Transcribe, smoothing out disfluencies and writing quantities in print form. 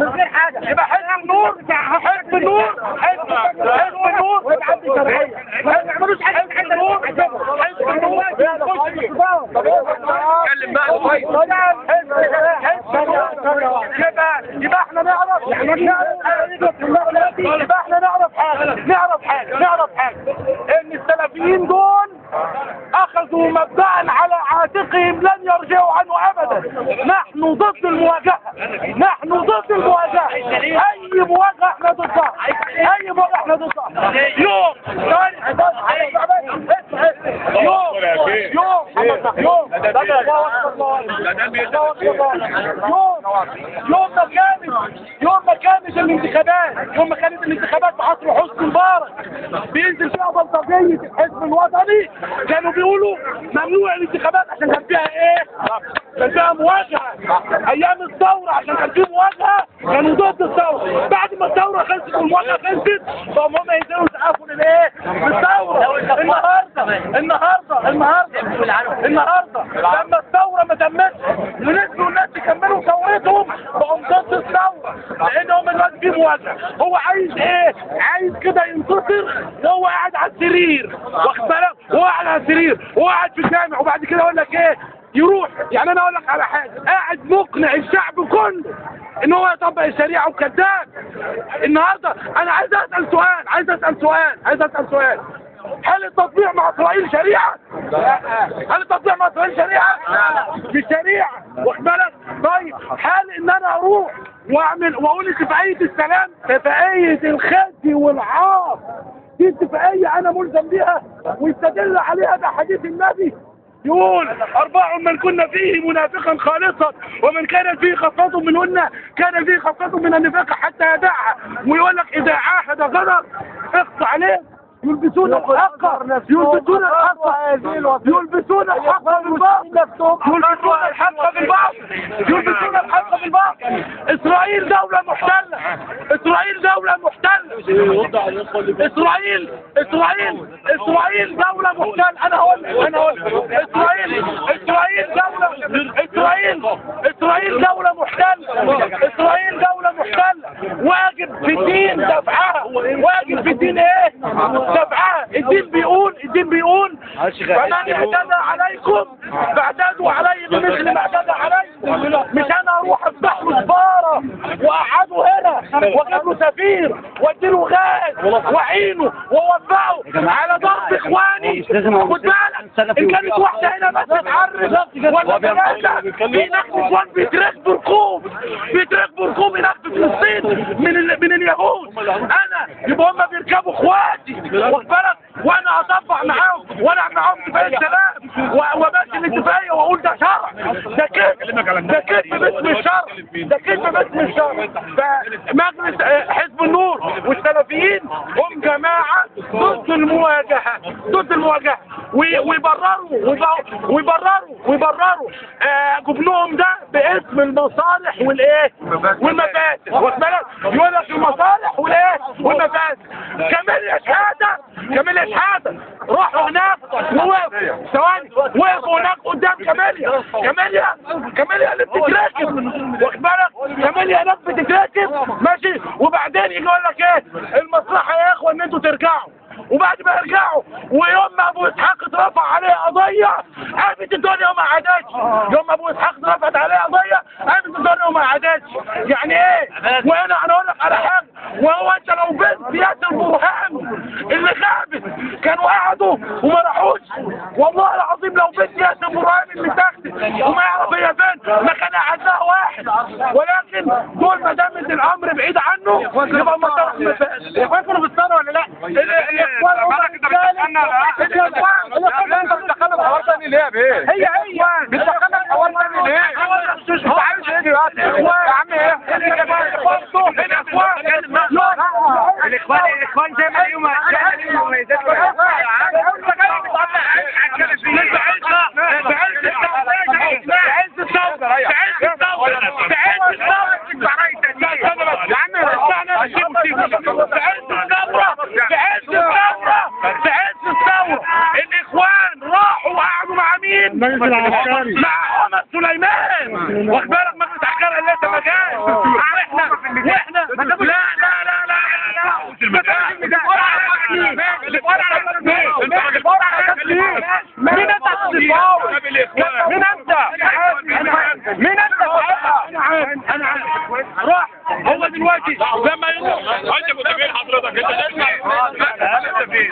من غير حاجة. يبقى حزب النور، حزب النور، حزب النور ويبقى عندي شرعية. ما نعملوش حاجة. حزب النور، حزب النور. اتكلم بقى. طيب يبقى احنا نعرف، يبقى احنا نعرف حاجة، نعرف حاجة، نعرف حاجة، ان السلفيين دول اخذوا مبدأ على عاتقهم لن يرجعوا عنه ابدا. نحن ضد المواجهة، نحن ضد المواجهة، اي مواجهة احنا ضدها، اي مواجهة احنا ضدها. يوم يوم يوم يوم يوم ما كانت، يوم ما كانت الانتخابات، يوم ما كانت الانتخابات في عصر حسني مبارك بينزل فيها بلطجيه الحزب الوطني، كانوا بيقولوا ممنوع الانتخابات عشان كان فيها ايه؟ كان فيها مواجهة. ايام الثورة عشان كان فيه مواجهة كانوا ضد الثورة، بعد ما الثورة خلصت والمواجهة خلصت بقوا هم ينزلوا يسقفوا للايه؟ للثورة. النهارده النهارده النهارده النهارده لما الثورة ما تمتش ونزلوا الناس يكملوا ثورتهم بقوا ضد الثورة، لان هم دلوقتي في مواجهة. هو عايز ايه؟ عايز كده ينتصر وهو قاعد على السرير، واخد بالك؟ وهو قاعد على السرير وهو قاعد في الجامع، وبعد كده يقول لك ايه؟ يروح. يعني انا اقول لك على حاجة، قاعد مقنع الشعب كله ان هو يطبق الشريعة وكذاب. النهارده انا عايز اسال سؤال، عايز اسال سؤال، عايز اسال سؤال، هل التطبيع مع اسرائيل شريعة؟ هل التطبيع مع اسرائيل شريعة؟ مش شريعة، واخد بالك؟ طيب هل ان انا اروح واعمل واقول اتفاقية السلام، اتفاقية الخزي والعار، دي اتفاقية انا ملزم بيها ويستدل عليها بحديث النبي يقول أربع من كنا فيه منافقا خالصا ومن كان فيه خصلة منهن كان فيه خصلة من النفاق حتى يدعها، ويقول لك إذا عاهد غدر اقص عليه. يلبسون الحق، يلبسون الحق، يلبسون الحق بالباطل، يلبسون الحق بالباطل، يلبسون الحق بالباطل. إسرائيل دولة محتلة، إسرائيل دولة محتلة، إسرائيل إسرائيل إسرائيل دولة محتلة. أنا هقول، أنا هقول إسرائيل، إسرائيل دولة، إسرائيل إسرائيل دولة محتلة، إسرائيل دولة محتلة. واجب في الدين دفعها، واجب في الدين إيه؟ دفعها. الدين بيقول، الدين بيقول فمن اعتدى عليكم فاعتدوا عليه بمثل ما اعتدى عليكم. مش انا اروح اذبح له سفارة واقعده هنا واجيب له سفير وادي له غاز واعينه واوفقه على ضرب اخواني. خد بالك ان كانت واحدة هنا بس تتعرف ولا ثلاثة، في هناك نسوان بيتركبوا ركوب، بيتركبوا ركوب هناك في فلسطين من اليهود. انا يبقى هم بيركبوا اخواتي، واخد بالك؟ وانا اطبع معاهم وانا اعمل معاهم اتفاقية سلام وامشي الاتفاقية واقول ده شرع، ده كذب، ده كذب باسم الشرع، ده كذب باسم الشرع. فمجلس حزب النور والسلفيين هم جماعة ضد المواجهة، ضد المواجهة، ويبرروا ويبرروا ويبرروا جبنهم ده باسم المصالح والايه؟ والمفاسد، واخد بالك؟ يقول لك المصالح والايه؟ والمفاسد. كمال شهادة، كمال شحاته راحوا هناك ووقفوا، ثواني، وقفوا هناك قدام كماليا، كماليا، كماليا اللي بتتراكب، واخد بالك؟ كماليا هناك بتتراكب، ماشي، وبعدين يجي يقول لك ايه؟ المصلحة يا اخوه ان انتوا ترجعوا. وبعد ما يرجعوا ويوم ما ابو اسحاق اترفع عليه قضية قامت الدنيا وما عادتش، يوم ما ابو اسحاق اترفعت عليه قضية قامت الدنيا وما عادتش. يعني ايه؟ وانا انا اقول لك على حاجة، وهو انت لو بنت ياسر برهان اللي غابت كانوا قعدوا وما راحوش، والله العظيم لو بنت ياسر برهان اللي تاخدت وما يعرف هي فين ما كان قعد لها واحد، ولكن دول ما دام الامر بعيد عنه يبقى ما طرح. الاخوان كانوا في الثورة ولا لا؟ انت بتدخلنا في حوار تاني ليه يا بيه؟ هي هي بتدخلنا في حوار تاني ليه؟ انت عايز ايه دلوقتي؟ يا عم ايه؟ الاخوان الاخوان زي ما ليهم مميزات الاخوان راحوا وقعدوا مع مين؟ مع عمر سليمان، واخد بالك؟ مجلس دخلها لسه ما جاش. واحنا لا لا لا لا مين انت عشان تتفاوض؟ مين انت؟ مين انت؟ انا عارف. راح هو دلوقتي لما يروح انت كنت فين حضرتك؟ انت فين؟